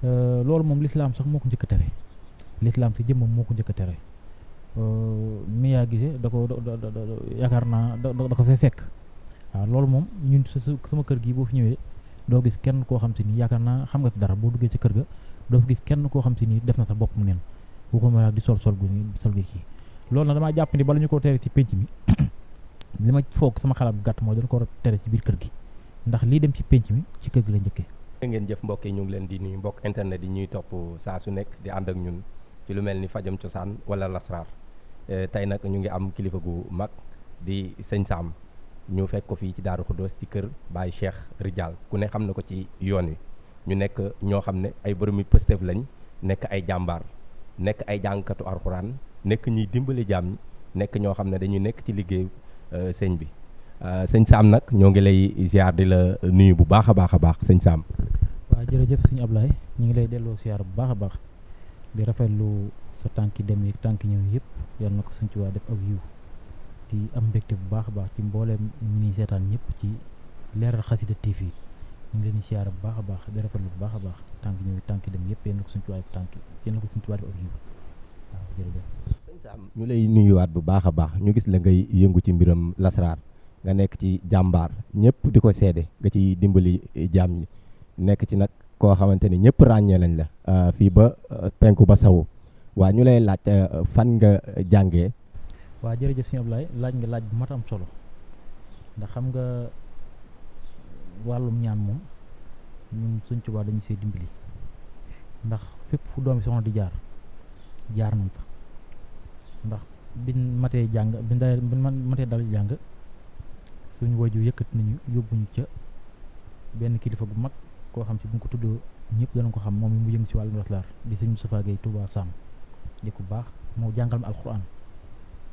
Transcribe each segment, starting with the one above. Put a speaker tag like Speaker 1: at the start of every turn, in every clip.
Speaker 1: loolu moom lislaam sax moo ko njëkk a tere lislaam si jëmmam moo ko njëkk a tere mi yaa gisee da ko yaakaar naa da ko fee fekk waaw loolu moom ñun sama kër gi boo fi ñëwee doo gis kenn koo xam si nii yaakaar naa xam nga fi dara boo duggee ci kër ga doo fi gis kenn koo xam si nii def na sa bopp mu neen waxuma di sol gu kii loolu nag damaa jàpp ni bala ñu ko tere ci pénc mi li ma foog sama xalaat bu gàtt mooy dañ ko war a tere ci biir kër gi ndax lii dem ci pénc mi ci kër gi la njëkkee.
Speaker 2: ngeen jëf mbokk yi ñu ngi leen di nuyu mbokk internet yi ñuy topp saa su nekk di ànd ak ñun ci lu mel ni fajam cosaan wala lasraar tey nag ñu ngi am kilifa gu mag di sëñ Sam ñu fekk ko fii ci Daaru Xuddoos ci kër Baye Cheikh Ridial ku ne xam na ko ci yoon wi ñu nekk ñoo xam ne ay boromi pëstef lañ nekk ay jàmbaar nekk ay jàngkatu alxuraan nekk ñuy dimbali jaam ñi nekk ñoo xam ne dañuy nekk ci liggéey sëñ bi sëñ Sam nag ñoo ngi lay ziar di la nuyu bu baax a baax sëñ Sam.
Speaker 1: waaw jërëjëf sëñ Ablaye ñu ngi lay delloo ziar bu baax a baax di rafetlu sa tànki dem yi tànki ñëw yëpp yal na ko suñ ci waa def ak yiw di am mbégte bu baax a baax ci mbooleem ñi ñuy seetaan ñëpp ci Leeral Xasida TV ñu ngi leen di ziar bu baax a baax di rafetlu bu baax a baax tànki ñëw tànki dem yëpp yal na ko suñ ci waa def tànki yal na ko suñ ci waa def ak yiw waaw jërëjëf.
Speaker 2: sëñ Sam ñu lay nuyuwaat bu baax a baax ñu gis la ngay yëngu ci mbiram lasraar nga nekk ci jàmbaar ñëpp di ko seede nga ci dimbali jaam ñi nekk ci nag koo xamante ni ñëpp ràññee lañ la fii ba penku ba sawu waa ñu lay laaj fan nga jàngee.
Speaker 1: waa jërëjëf sëñ Ablaye laaj nga laaj bu mat am solo ndax xam nga wàllum ñaan moom ñun Sëñ Tuubaa dañu see dimbali ndax fépp fu doomi soxna di jaar nañ fa ndax biñ matee jàng biñ matee dal jàng suñu waju yëkkati nañu yóbbuñu ca benn kilifa bu mag koo xam si bu ñu ko tuddoo ñëpp danañ ko xam moom mu yëngu ci wàllum lasraar di sëñ Moustapha Gueye Touba Sam di ku baax moo jàngal ma alxuraan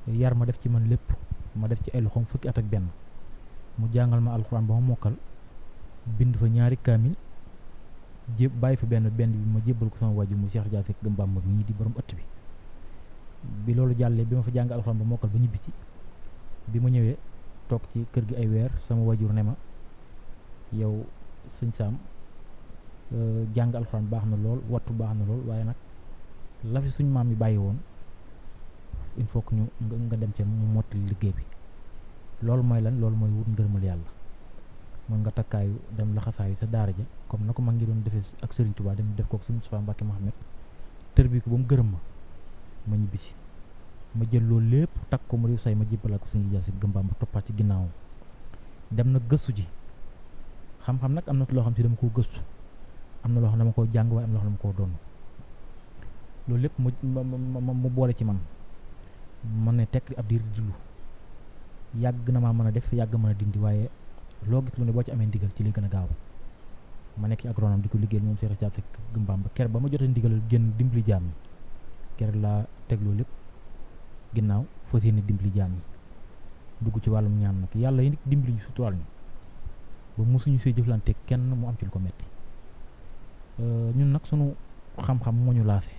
Speaker 1: yar ma def ci man lépp ma def ci ay loxoom fukki at ak benn mu jàngal ma alxuraan ba ma mokkal bind fa ñaari kaamil bàyyi fa benn bi ma jébbal ko sama waju mu Cheikh Dia Seck Gëmbaam mag ñii di borom ëtt bi loolu jàllee bi ma fa jàng alxuraan ba mokkal ba ñibbisi bi ma ñëwee toog ci kër gi ay weer sama wajur ne ma yow sëñ Sam jàng alxuraan baax na lool wattu baax na lool waaye nag la fi suñ maam yi bàyyi woon il faut que nga dem ca mu mottali liggéey bi loolu mooy lan loolu mooy wut ngërëmal yàlla mën nga takkaayu dem laxasaayu sa daara ja comme na ko mag ngi doon defee ak Serigne Touba dem def ko Serigne Moustapha Mbacké Mohamed tër bi ko ba mu gërëm ma ñibbisi ma jël loolu lépp takk ko mu réew say ma jébbalaat ko Serigne Dia Seck Gëmbaam ba toppaat ci ginnaawam dem na gëstu ji xam-xam nag am na loo xam si dama koo gëstu am na loo xam ne dama koo jàng waaye am na loo xam ne dama koo doon loolu lépp mu boole ci man ne tekk ab diir di lu yàgg na maa mën a def yàgg mën a dindi waaye loo gis lu ne boo ci amee ndigal ci li gën a gaaw ma nekk ci agronome di ko liggéeyal moom Cheikh Dia Seck Gëmbaam ba ker ba ma jotee ndigal génn dimbali jaam yi ker laa teg loolu lépp ginnaaw fas yéene dimbali jaam yi dugg ci wàllum ñaan nag yàlla yi dimbali ñu sutural ñu ba mosuñu see jëflante kenn mu am ci lu ko metti ñun nag sunu xam-xam moo ñu laase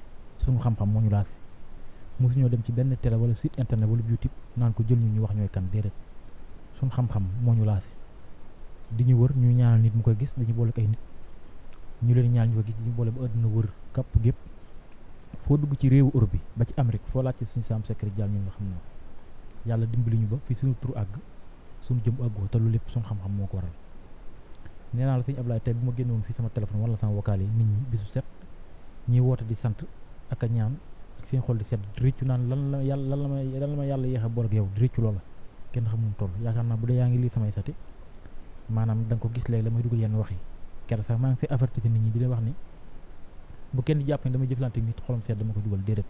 Speaker 1: mosuñoo dem ci benn télé wala site internet wala YouTube naan ko jël ñu wax ñooy kan déedéet sunu xam-xam moo ñu laase di ñu wër ñu ñaanal nit mu koy gis dañu boole ak ay nit ñu leen ñaan ñu ko gis di ñu boole ba àdduna wër kapp gépp foo dugg ci réewu Europe bi ba ci Amérique foo laajte Sëñ Sam Seck Ridial ñun nga xam ne yàlla dimbali ñu ba fi suñu tur àgg suñu jëm àggoo te lu lépp suñu xam-xam moo ko waral nee naa la sëñ Ablaye tey bu ma génnoon fii sama téléphone wala sama vocal yi nit ñi bisu set ñiy woote di sant ak a ñaan ak seen xol di sedd di réccu naan lan la ma yàlla yéex a boole ak yow di réccu loola kenn xamul toll yaakaar naa bu dee yaa ngi lii samay sati maanaam da nga ko gis léegi la may dugal yenn wax yi keroog sax maa ngi say averti nit ñi di leen wax ni bu kenn jàpp ne damay jëflante ak nit xolam sedd dama ko dugal déedéet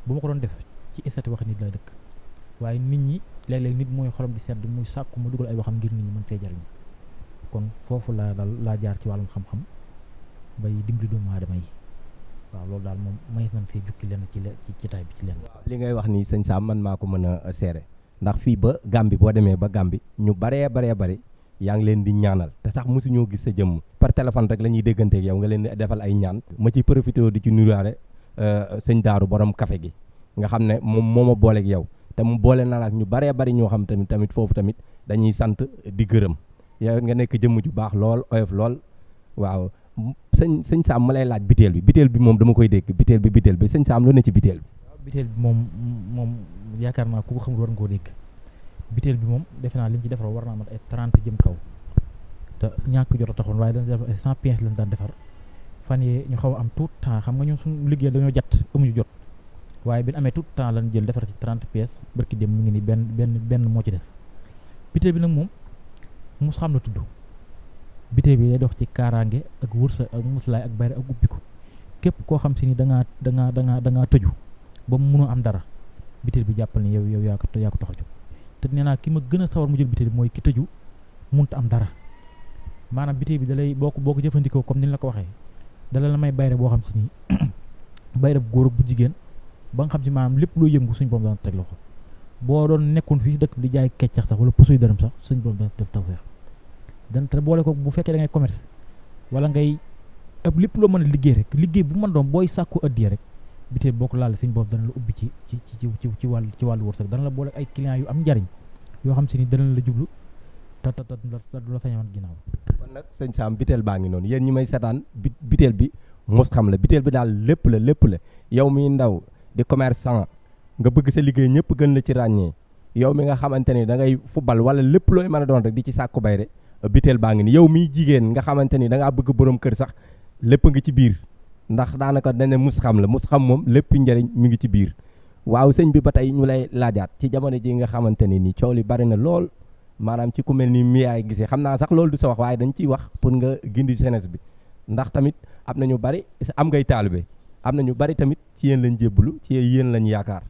Speaker 1: bu ma ko doon def ci estati wax nit lay dëkk waaye nit ñi léeg-léeg nit mooy xolam di sedd muy sàkku ma dugal ay waxam ngir nit ñi mën see jariñ kon foofu laa jaar ci wàllum xam-xam bay dimbali doomu aadama yi waaw loolu daal moom may nañ see jukki lenn ci taay bi ci lenn.
Speaker 2: li ngay wax ni sëñ Sam man maa ko mën a seere ndax fii ba Gàmbi boo demee ba Gàmbi ñu baree bari yaa ngi leen di ñaanal te sax mosuñoo gis sa jëmm par téléphone rek la ñuy dégganteeg yow nga leen di defal ay ñaan ma ciy profité di ci nuyuwaale sëñ Daaru borom café gi nga xam ne moom moo ma booleeg yow te mu boole na ak ñu baree bari ñoo xam tamit foofu tamit dañuy sant di gërëm yow nga nekk jëmm ju baax lool oyof lool waaw sëñ Sam ma lay laaj biteel bi moom dama koy dégg biteel bi sëñ Sam lu ne ci biteel bi.
Speaker 1: waaw biteel bi moom yaakaar naa ku ko xamul war nga koo dégg biteel bi moom defe naa liñ ci defar war naa mat ay 30 jëm kaw te ñàkk jot a taxoon waaye dañ def ay 100 pièces lañ daan defar fan yee ñu xaw a am tout temps xam nga ñun suñu liggéey dañoo jat amuñu jot waaye bi ñu amee tout temps lañ jël defar ci 30 pièces barki dem mu ngi ni benn moo ci des biteel bi nag moom mus xam la tudd biteel bi day dox ci kaaraange ak wursa ak muslaay ak bayre ak ubbiku képp koo xam si ni da ngaa tëju ba mu mënoo am dara biteel bi jàppal ni yow yaa ko tax a jóg te nee naa ki ma gën a sawar mu jël biteel bi mooy ki tëju mënut am dara maanaam biteel bi dalay boo ko jëfandikoo comme ni la ko waxee dala la may bayre boo xam si ni bayre bu góor ak bu jigéen ba nga xam si maanaam lépp loo yëngu suñ borom dana teg loxo boo doon nekkoon fii dëkk bi di jaay keccax sax wala posuy dërëm sax suñ borom dana def tawfeex dana te boole ko bu fekkee da ngay commerce wala ngay ëpp lépp loo mën a liggéey rek liggéey bu mën doon booy sàkku addiya rek biteel boo ko laal suñ borom dana la ubbi ci wàllu wërsëg dana la boole ay clients yu am njariñ yoo xam si ni dana la jublu te du la sañoon ginnaaw.
Speaker 2: kon nag sëñ Sam biteel baa ngi noonu yéen ñi may seetaan biteel bi mos xam la biteel bi daal lépp la yow miy ndaw di commerçant nga bëgg sa liggéey ñëpp gën la ci ràññee yow mi nga xamante ni da ngay fubal wala lépp looy mën a doon rek di ci sàkku bayre biteel baa ngi ni yow miy jigéen nga xamante ni da ngaa bëgg borom kër sax lépp ngi ci biir ndax daanaka dañ ne mus xam moom lépp njëriñ mi ngi ci biir waaw sëñ bi ba tey ñu lay laajaat ci jamono ji nga xamante ni nii coow li bari na lool maanaam ci ku mel ni miyaay gisee xam naa sax loolu du sa wax waaye dañ ciy wax pour nga gindi jeunesse bi ndax tamit am na ñu bari am ngay taalibe am na ñu bari tamit ci yéen lañ jébbalu ci yéen lañ yaakaar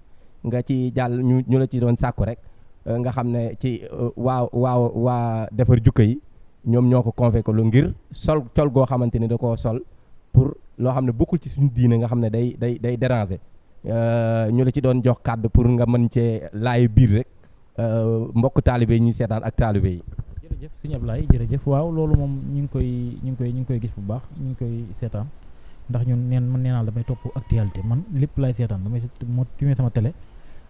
Speaker 2: nga ci jàll ñu la ci doon sàkku rek nga xam ne ci waa defar jukka yi ñoom ñoo ko convoqué lu ngir sol col goo xamante ni da koo sol pour loo xam ne bokkul ci suñu diine nga xam ne day déranger ñu la ci doon jox kàddu pour nga mën cee laay biir rek mbokk taalibe yi ñuy seetaan ak taalibe yi.
Speaker 1: jërëjëf sëñ Ablaye jërëjëf waaw loolu moom ñu ngi koy gis bu baax ñu ngi koy seetaan ndax ñun man nee naa damay topp actualité man lépp laay seetaan damay moo timee sama télé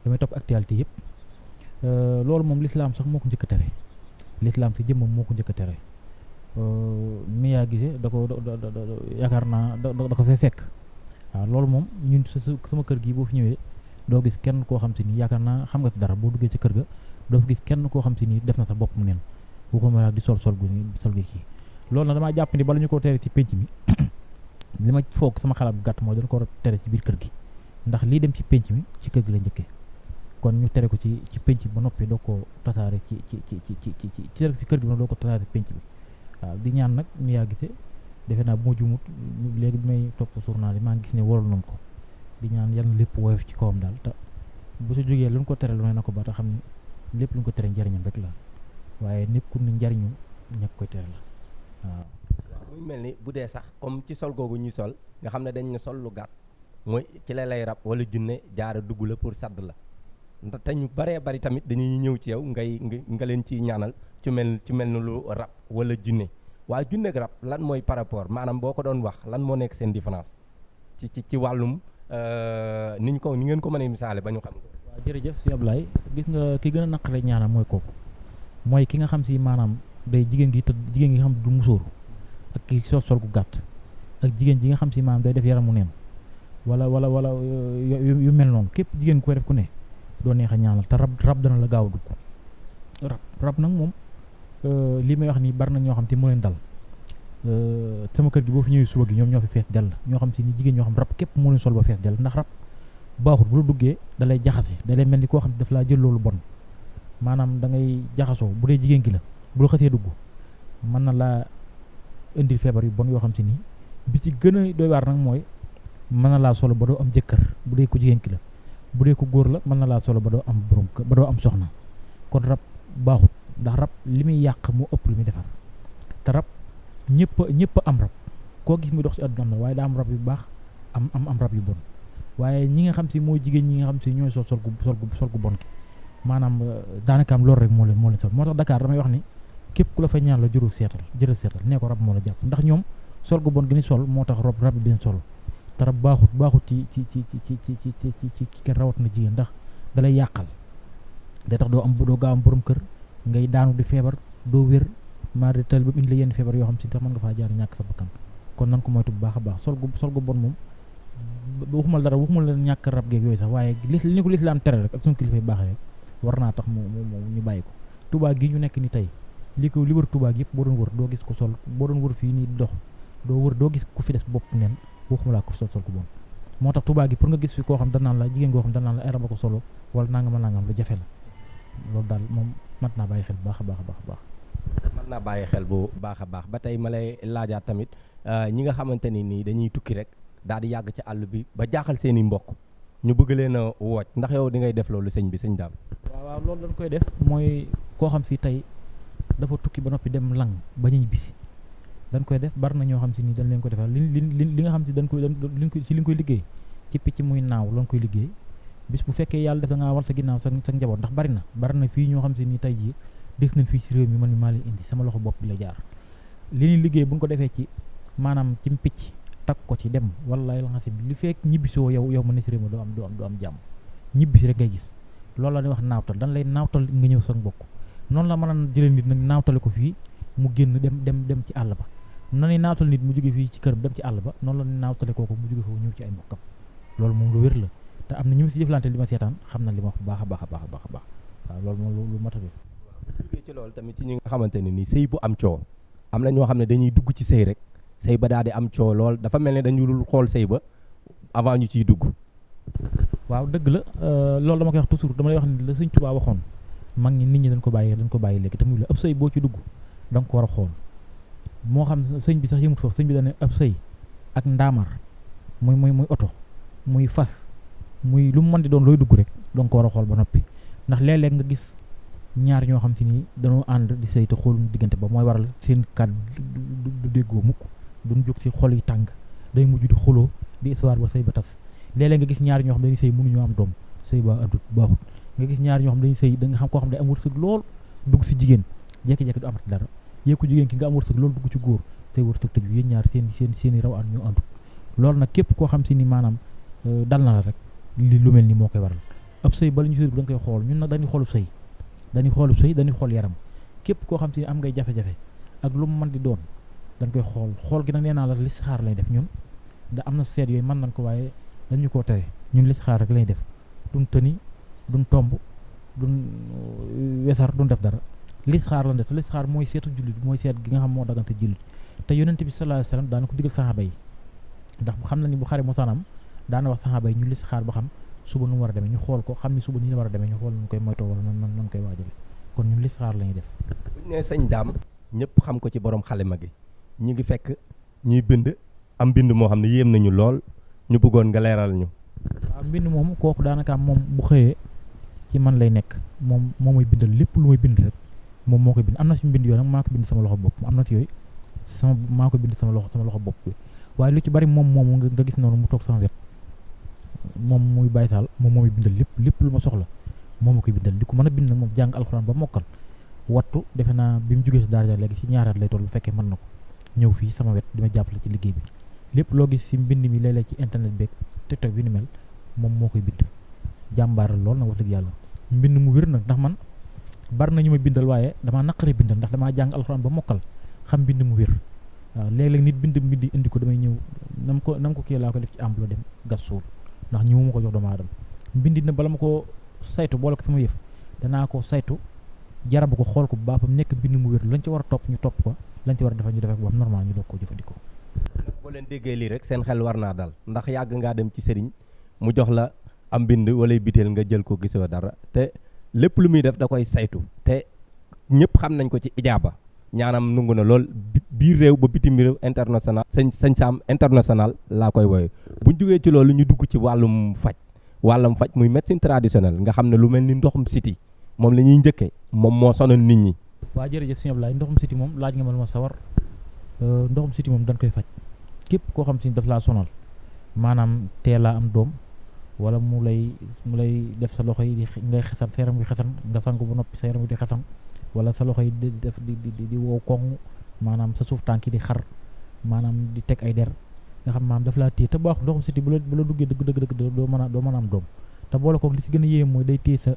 Speaker 1: damay topp actualité yëpp loolu moom lislaam sax moo ko njëkk a tere lislaam si jëmmam moo ko njëkk a tere mi yaa gisee da ko yaakaar naa da ko fee fekk waaw loolu moom ñun sama kër gi boo fi ñëwee doo gis kenn koo xam si ni yaakaar naa xam nga dara boo duggee ci kër ga doo fi gis kenn koo xam si ni def na sa bopp mu neen bu ko mën di sol gi kii loolu nag damaa jàpp ni bala ñu ko tere ci pénc mi li ma foog sama xalaat bu gàtt mooy dañ ko war a tere ci biir kër gi ndax lii dem ci pénc mi ci kër gi la njëkkee kon ñu tere ko ci pénc ba noppi doo ko tasaare ci kër gi ba doo ko tasaare pénc bi waaw di ñaan nag mi yaa gisee defe naa bu ma jumut léegi bi may topp journal yi maa ngi gis ne waral nañ ko di ñaan yal na lépp woyof ci kawam daal te bu sa jógee lu ñu ko tere lu ne na ko ba te xam ne lépp lu ñu ko tere njariñam rek la waaye nekkul ni njariñu ñàkk koy tere la waaw.
Speaker 2: muy mel ni bu dee sax comme ci sol googu ñuy sol nga xam ne dañ ne sol lu gàtt mooy ci la lay rab wala junne jaara dugg la pour sadd la ndax te ñu baree bari tamit dañuy ñëw ci yow nga leen ciy ñaanal ci mel ni lu rab wala junne waa junne ak rab lan mooy par rapport maanaam boo ko doon wax lan moo nekk seen différence ci wàllum ni ngeen ko mën a misaale ba ñu xam ko.
Speaker 1: waaw jërëjëf si Ablaye gis nga ki gën a naqaree ñaanal mooy kooku mooy ki nga xam si maanaam day jigéen gi nga xam du musóoru ak ki sol gu gàtt ak jigéen ji nga xam si maanaam day def yaramu neen wala yu mel noonu képp jigéen koy def ku ne doo neex a ñaanal te rab dana la gaaw a dugg rab nag moom li may wax nii bari na ñoo xam te moo leen dal sama kër gi boo fi ñëwee suba gi ñoom ñoo fi fees dell ñoo xam si ni jigéen ñoo xam rab képp moo leen sol ba fees dell ndax rab baaxul bu la duggee da lay jaxase da lay mel ni koo xam ne daf laa jël loolu bon maanaam da ngay jaxasoo bu dee jigéen ki la bu la xasee dugg mën na laa indil feebar yu bon yoo xam si ni bi ci gën a doy waar nag mooy mën na laa solo ba doo am jëkkër bu dee ko jigéen ki la bu dee ko góor la mën na laa solo ba doo am borom ba doo am soxna kon rab baaxut ndax rab li muy yàq moo ëpp li muy defar te rab ñëpp am rab koo gis muy dox ci àdduna am na waaye daa am rab yu baax am rab yu bon waaye ñi nga xam si mooy jigéen ñi nga xam si ñooy sol gu bon ki maanaam daanaka am loolu rek moo leen sol moo tax Dakar damay wax ni képp ku la fa ñaan la jërul seetal nee ko rab moo la jàpp ndax ñoom sol gu bon gi ni sol moo tax rab yi den sol te rab baaxut ci kenn rawat na jigéen ndax dalay yàqal day tax doo gaaw am borom kër ngay daanu di feebar doo wér maa de tal ba indi la yenn feebar yoo xam si tax mën nga faa jaar ñàkk sa bakkan kon nan ko moytu bu baax a baax sol gu bon moom waxumal dara waxumal leen ñàkk rab geeg yooyu sax waaye li ñu ko lislaam tere rek ak suñu kilifa yu baax rek war naa tax mu ñu bàyyi ko. Touba gi ñu nekk ni tey li wër Touba gi yëpp boo doon wër doo gis ko sol boo doon wër fii nii dox doo gis ku fi des bopp neen waxuma laa ko fi sol ku bon moo tax Touba gi pour nga gis fi koo xam danaan la jigéen koo xam danaan la ay rab a ko solo wala nangam lu jafe la loolu daal moom mat naa bàyyi xel bu baax a baax a baax a baax.
Speaker 2: mën naa bàyyi xel bu baax a baax ba tey ma lay laajaat tamit ñi nga xamante ni nii dañuy tukki rek daal di yàgg ci àll bi ba jaaxal seen i mbokk ñu bëgg leen a wooj ndax yow di ngay def loolu sëñ daam.
Speaker 1: waaw loolu dañ koy def mooy koo xam si tey dafa tukki ba noppi dem lang ba ñu bisi dañ koy def bari na ñoo xam si ni dañ leen ko defal li nga xam si dañ koy ci li nga koy liggéey ci picc muy naaw lañ koy liggéey bis bu fekkee yàlla def da ngaa war sa ginnaaw sa njaboot ndax bari na fii ñoo xam si ni tey jii def nañ fii ci réew mi man maa leen indi sama loxo bopp bi la jaar li ñuy liggéey bu ñu ko defee ci maanaam ci picc takk ko ci dem wallaay la nga si li fekk ñibbisoo yow ma ne si réew mi doo am jàmm ñibbisi rek ngay gis loolu la ñuy wax naawtal dañ lay naawtal nga ñëw sa mbokk noonu la mën a jëlee nit nag naawtale ko fii mu génn dem ci àll ba noonu la naawtal nit mu jóge fii ci këram dem ci àll ba noonu la naawtale kooku mu jóge foofu ñëw ci ay mbokkam loolu moom lu wér la te am na ñu ma si jëflante li ma seetaan xam na li ma wax bu baax a baax a baax a baax a baax waaw loolu moom lu mat a def
Speaker 2: jógee ci loolu tamit ci ñi nga xamante ne nii sëy bu am coow am na ñoo xam ne dañuy dugg ci sëy rek sëy ba daal di am coow lool dafa mel ne dañu dul xool sëy ba avant ñu ciy dugg.
Speaker 1: waaw dëgg la loolu dama koy wax toujours dama lay wax ni la Sëñ Tuubaa waxoon mag ñi nit ñi dañ ko bàyyi léegi te muy la ab sëy boo ci dugg da nga ko war a xool moo xam sëñ bi sax yëmut foofu sëñ bi dane ab sëy ak ndaamar muy oto muy fas muy lu mu mën di doon looy dugg rek da nga ko war a xool ba noppi ndax léeg-léeg nga gis ñaar ñoo xam si ni dañoo ànd di sëy te xooluñu diggante ba mooy waral seen kàddu du déggoo mukk duñ jóg si xol yi tàng day mujj di xuloo di histoire ba sëy ba tas léeg-léeg nga gis ñaar ñoo xam dañuy sëy mënuñoo am doom sëy ba andut baaxut nga gis ñaar ñoo xam dañuy sëy da nga xam koo xam ne am wërsëg lool dugg si jigéen jekki-jekki du amati dara yéeku jigéen ki nga am wërsëg loolu dugg ci góor say wërsëg tëj yéen ñaar seen i raw an ñoo andut loolu nag képp koo xam si ni maanaam dal na la rek li lu mel ni moo koy waral ab sëy bala ñu sëy da nga koy xool ñun nag dañuy xoolub sëy dañuy xool yaram képp koo xam si ni am ngay jafe-jafe ak lu mu mën di doon dañ koy xool gi nag nee naa la listixaar lay def ñun da am na seet yooyu mën nañ ko waaye dañu koo tere ñun listixaar rek lay def duñ tëni duñ tomb duñ wesar duñ def dara listixaar lañ def te listixaar mooy seetu jullit mooy seet gi nga xam moo dagante jullit te yonent bi sallallahu alayhi wasallam daana ko digal saxaaba yi ndax xam na ni bu xare mosaanam daana wax saxaaba yi ñu listixaar ba xam suba nu mu war a demee ñu xool ko xam ni suba nii la war a demee ñu xool nañ koy moytoo wala nan koy waajale kon ñun listixaar la ñuy def.
Speaker 2: bu ñu nee sëñ daam ñëpp xam ko ci borom xalima gi ñu ngi fekk ñuy bind am bind moo xam ne yéem nañu lool ñu bëggoon nga leeral ñu.
Speaker 1: waaw mbind moom kooku daanaka moom bu xëyee ci man lay nekk moom moo may bindal lépp lu may bind rek moom moo koy bind am na si mbind yooyu nag maa ko bind sama loxo bopp am na si yooyu maa ko bind sama loxo bopp bi waaye lu ci bari moom nga gis noonu mu toog sama wet moom muy Baye Sall moom moo may bindal lépp lu ma soxla moom ma koy bindal di ko mën a bind nag moom jàng alxuraan ba mokkal wattu defe naa bi mu jógee si daara léegi si ñaaraat lay toll bu fekkee mën na ko ñëw fii sama wet di ma jàppale ci liggéey bi lépp loo gis si mbind mi léeg-léeg ci internet beeg TikTok bi ni mel moom moo koy bind jàmbaaral lool nag wax dëgg yàlla mbind mu wér nag ndax man bari na ñu ma bindal waaye damaa naqaree bindal ndax damaa jàng alxuraan ba mokkal xam mbind mu wér waaw léeg-léeg nit bind indi ko damay ñëw nam ko kii laa ko def ci amblo dem gas suul ndax ñi ma ko jox doomu aadama mbindit na bala ma ko saytu boole ko sama yëf danaa ko saytu jarabu ko xool ko bu baaxam nekk mbind mu wér lañ ci war a topp ñu topp ko lañ ci war a defal ñu defee ko ba normal ñu doog koo jëfandikoo.
Speaker 2: boo leen déggee lii rek seen xel war naa dal ndax yàgg ngaa dem ci sëriñ mu jox la am mbind wala biteel nga jël ko gisoo dara te lépp lu muy def da koy saytu te ñëpp xam nañ ko ci ijaaba ñaanam nungu na lool biir réew ba bitim réew international sëñ Sam international laa koy woowee bu ñu jógee ci loolu ñu dugg ci wàllum faj muy médecine traditionnelle nga xam ne lu mel ni ndoxum siti moom la ñuy njëkkee moom moo sonal nit ñi.
Speaker 1: waa jërëjëf sëñ Ablaye ndoxum siti moom laaj nga ma lu ma sawar ndoxum siti moom dañ koy faj képp koo xam si daf laa sonal maanaam teelaa am doom wala mu lay def sa loxo yi ngay xesan sa yaram wi xesan nga sangu ba noppi sa yaram wi di xesan wala sa loxo yi di def di wow koŋ maanaam sa suuf tànk yi di xar maanaam di teg ay der nga xam maanaam daf laa téye te baax ndoxum siti bu la duggee dëgg doo mën a am doom te boole koog li si gën a yéem mooy day téye sa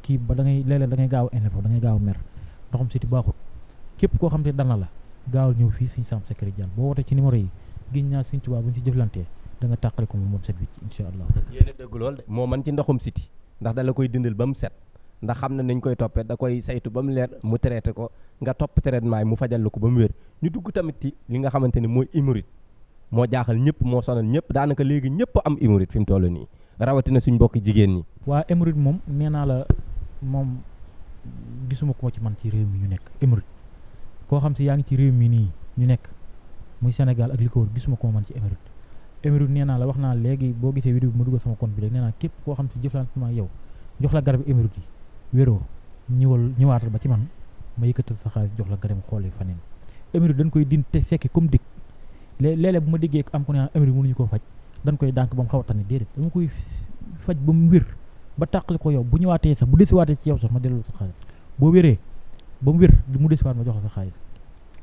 Speaker 1: kii ba da ngay léeg-léeg da ngay gaaw a énervé da ngay gaaw a mer ndoxum siti baaxut képp koo xam te dal na la gaawal ñëw fii Sëñ Sam Secret Diagne boo wootee ci numéro yi giñ naa Sëñ Tuubaa bu ñu ci jëflantee da nga tàqale ko moom set wicc incha allah.
Speaker 2: yéen a dëgg lool de moo man ci ndoxum siti ndax da la koy dindil ba mu set ndax xam na nañ koy toppee da koy saytu ba mu leer mu traité ko nga topp traitement yi mu fajal la ko ba mu wér. ñu dugg tamit ci li nga xamante ni mooy hémorroïde moo jaaxal ñëpp moo sonal ñëpp daanaka léegi ñëpp am hémorroïde fi mu toll nii rawatina suñ mbokk jigéen ñi.
Speaker 1: waa hémorroïde moom nee naa la moom gisuma ko ci man ci réew mi ñu nekk hémorroïde koo xam si yaa ngi ci réew mi nii ñu nekk muy Sénégal ak li ko wër gisuma ko man ci hémorroïde. hémorroïde nee naa la wax naa léegi boo gisee vidéo bi ma dugal sama compte bi léegi nee naa képp koo xam si jëflantuma yow jox la garab hémorroïde yi wéroo ñëwaatal ba ci man ma yëkkatal sa xaalis jox la garab xool yi faneen. hémorroïde dañ koy din te fekki comme dig léeg-léeg bu ma déggee am ko ne hémorroïde mënuñu koo faj dañ koy dànk ba mu xaw a tane déedéet dama koy faj ba mu wér ba tàqali ko yow bu ñëwaatee sax bu desiwaatee ci yow sax ma delloo sa xaalis boo wéree ba mu wér mu desiwaat ma jox la sa xaalis.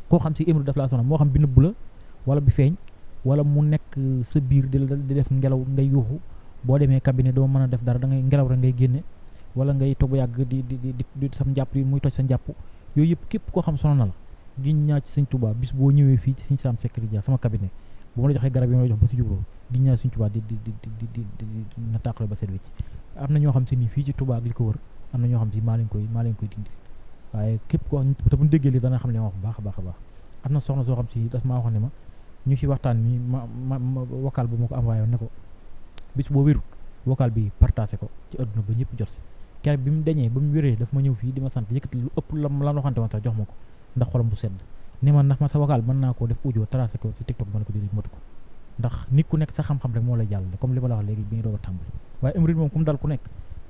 Speaker 1: koo xam si hémorroïde daf laa sonal moo xam bi nëbb la wala bi feeñ wala mu nekk sa biir di def ngelaw ngay yuuxu boo demee cabinet doo mën a def dara da ngay ngelaw rek ngay génne wala ngay toog ba yàgg di sam njàpp yi muy toj sa njàpp yooyu yëpp képp koo xam sonal na la giñ ñaa ci Sëñ Tuubaa bis boo ñëwee fii ci Sëñ Sam Seck Ridial sama cabinet bu ma la joxee garab yi ma la jox ba si jubloo giñ ñaa Sëñ Tuubaa di na tàqale ba set wecc am na ñoo xam si nii fii ci Tuubaa ak li ko wër am na ñoo xam si maa leen koy dindi waaye képp koo xam te bu ñu déggee li dana xam ne ma wax bu baax a baax a baax am na soxna soo xam si daf maa wax ne ma ñu fi waxtaan ni ma vocal bu ma ko envoyé woon ne ko bis boo wérut vocal bi partagé ko ci adduna ba ñëpp jot si keroog bi mu deñee ba mu wéree daf ma ñëw fii di ma sant yëkkati lu ëpp la waxante woon sax jox ma ko ndax xolam bu sedd ne ma ndax ma sa vocal mën naa koo def audio tracé ko si TikTok ma ne ko déedéet matu ko ndax nit ku nekk sa xam-xam rek moo lay jàllale comme li ma la wax léegi bi ñu doog a tàmbali waaye hémorroïde moom comme dal ku nekk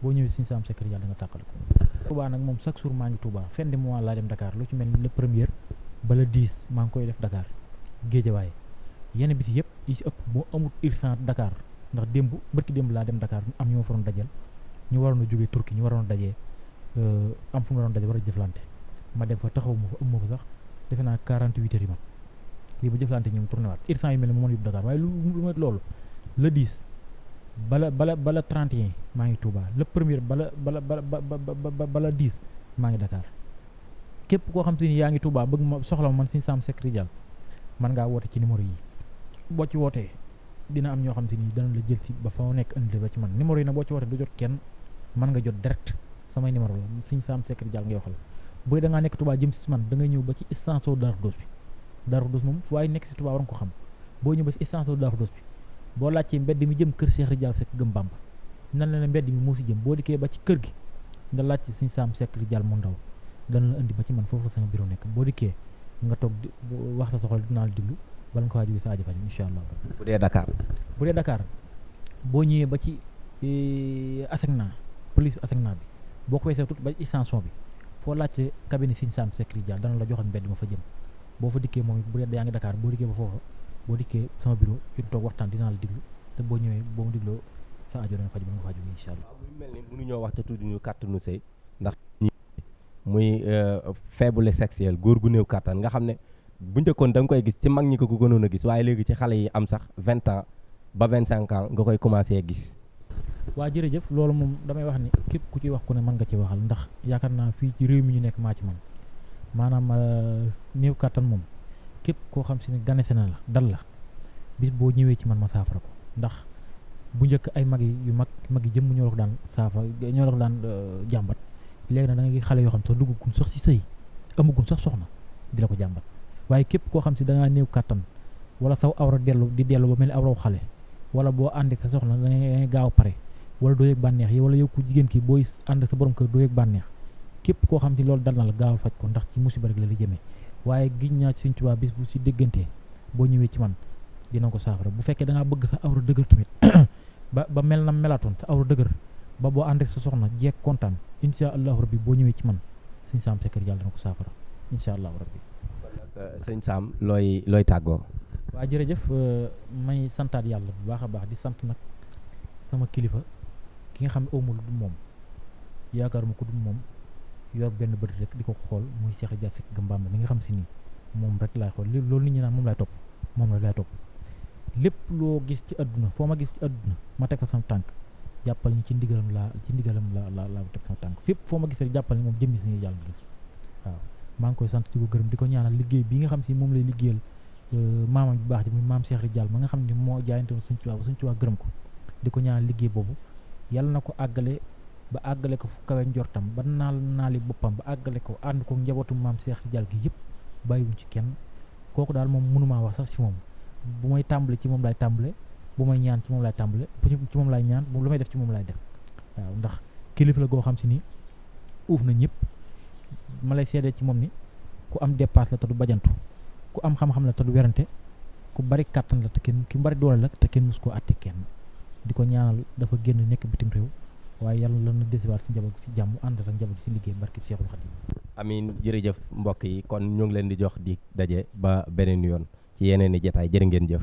Speaker 1: boo ñëwee Sëñ Sam Seck Ridial da nga tàqale ko Touba nag moom chaque jour maa ngi Touba fin de mois laa dem Dakar lu ci mel ni le premier ba le 10 maa ngi koy def Dakar Géejawaay yenn bis yëpp yi si ëpp moo amul urgence Dakar ndax bërki démb laa dem Dakar am ñu ma fa doon dajal ñu waroon a jógee Turquie ñu waroon a dajee am fu mu waroon daje war a jëflante ma dem fa taxaw ma fa ëmm fa sax defe naa 48 heures yi man lii ba jëflante ñoom tourné waat urgence yu mel ne moo mën yóbbu Dakar waaye lu met loolu le 10 bala 31 maa ngi Touba le premier bala 10 maa ngi Dakar képp koo xam te ni yaa ngi Touba bëgg ma soxla man Sëñ Sam Seck Ridial man ngaa woote ci numéro yi boo ci wootee dina am ñoo xam te ni dana la jël ci ba fa nekk indi ba ci man numéro yi nag boo ci wootee du jot kenn mën nga jot direct samay numéro la Sëñ Sam Seck Ridial ngay waxal bu da ngaa nekk Touba jëm si man da nga ñëw ba ci station Darou Khoudoss bi Darou Khoudoss moom fu waaye nekk si Touba war nga ko xam boo ñëw ba si station Darou Khoudoss bi boo laajtee mbedd mi jëm kër Cheikh Ridial Seck gëm Bamba nan la ne mbedd mi moo si jëm boo dikkee ba ci kër gi nga laajte Sëñ Sam Seck Ridial mu ndaw dana la indi ba ci man foofu sama bureau nekk boo dikkee nga toog wax sa soxla dinaa la diglu bala nga ko waaj sa aajo faj incha allah.
Speaker 2: bu dee Dakar boo ñëwee ba ci Asegna police Asegna bi boo ko weesoo tuuti ba ci extension bi foo laajte cabinet Sëñ Sam Seck Ridial dana la joxoon mbedd ma fa jëm boo fa dikkee moom bu dee yaa ngi Dakar boo dikkee ba foofa boo dikkee sama bureau ñu toog waxtaan dinaa la diglu te boo ñëwee boo ma digloo sa aajo dana faj ba nga ko faj incha allah. waaw muy mel ni mënuñoo wax te tuuti ñu kàttanu sëy ndax muy faiblesse sexuelle góor gu néew kàttan nga xam ne bu njëkkoon da nga koy gis ci mag ñi ko gënoon a gis waaye léegi ci xale yi am sax 20 ans ba 25 ans nga koy commencé gis.
Speaker 1: waa jërëjëf loolu moom damay wax ni képp ku ci wax ku ne mën nga ci waxal ndax yaakaar naa fii ci réew mi ñu nekk maa ci man maanaam néew kàttan moom képp koo xam si ne ganese na la dal la bis boo ñëwee ci man ma saafara ko ndax bu njëkk ay mag yi jëmm ñoo la ko daan ñoo la ko daan jàmbat léegi nag da nga gis xale yoo xam sax dugguñ sax si sëy amaguñ sax soxna di la ko jàmbat waaye képp koo xam si da ngaa néew kàttan wala saw awra dellu ba mel ni awraw xale wala boo ànd ak sa soxna da ngay gaaw pare wala doo yëg bànneex yi wala yow ku jigéen ki booy ànd ak sa borom kër doo yëg bànneex képp koo xam si loolu dal na la gaawal faj ko ndax ci musiba rek la li jëmee waaye giñ naa ci Sëñ Tuubaa bis bu si déggantee boo ñëwee ci man dina ko saafara bu fekkee da ngaa bëgg sa awra dëgër tamit ba mel na melatoon sa awra dëgër ba boo ànd ak sa soxna jeeg kontaan incha allahu rabbi boo ñëwee ci man Sëñ Sam Seck Ridial dina ko saafara incha allahu rabbi.
Speaker 2: Sëñ Sam looy tàggoo.
Speaker 1: waa jërëjëf may santaat yàlla bu baax a baax di sant nag sama kilifa ki nga xam ne awma lu dul moom yaakaaruma ko dul moom yor benn bët rek di ko xool muy Cheikh Ridial Seck gëm Bamba mi nga xam si nii moom rek laay xool loolu nit ñi naan moom laay topp lépp loo gis ci àdduna foo ma gis ci àdduna ma teg fa sama tànk jàppal ni ci ndigalam laa teg sama tànk fépp foo ma gis rek jàppal ni moom jëmmi si yàlla gis waaw maa ngi koy sant ci ko gërëm di ko ñaanal liggéey bi nga xam si moom lay liggéeyal maamam bu baax ji muy maam Cheikh Ridial ma nga xam ne moo jaayante woon Sëñ Tuubaa ba Sëñ Tuubaa gërëm ko di ko ñaan liggéey boobu yàlla na ko àggale ba àggale ko fu kawe njortam ba naali boppam ba àggale ko ànd ko njabootu maam Cheikh Ridial gi yëpp bàyyiwuñ ci kenn kooku daal moom mënumaa wax sax ci moom bu may tàmbale ci moom laay tàmbale bu may ñaan ci moom laay tàmbale ci moom laay ñaan lu may def ci moom laay def waaw ndax kilifa la goo xam si ni uuf na ñëpp ma lay seedee ci moom ni ku am dépasse la te du bajantu ku am xam-xam la te du werante ku bari kàttan la te kenn ki bari doole la te kenn mus koo àtte kenn di ko ñaanal dafa génn nekk bitim réew waaye yàlla la na desiwaat si njaboot ci jàmm ànd ak njaboot ci liggéey barki Seexul Xadiim.
Speaker 2: amiin jërëjëf mbokk yi kon ñu ngi leen di jox di daje ba beneen yoon ci yeneen i jotaay jërë ngeen jëf.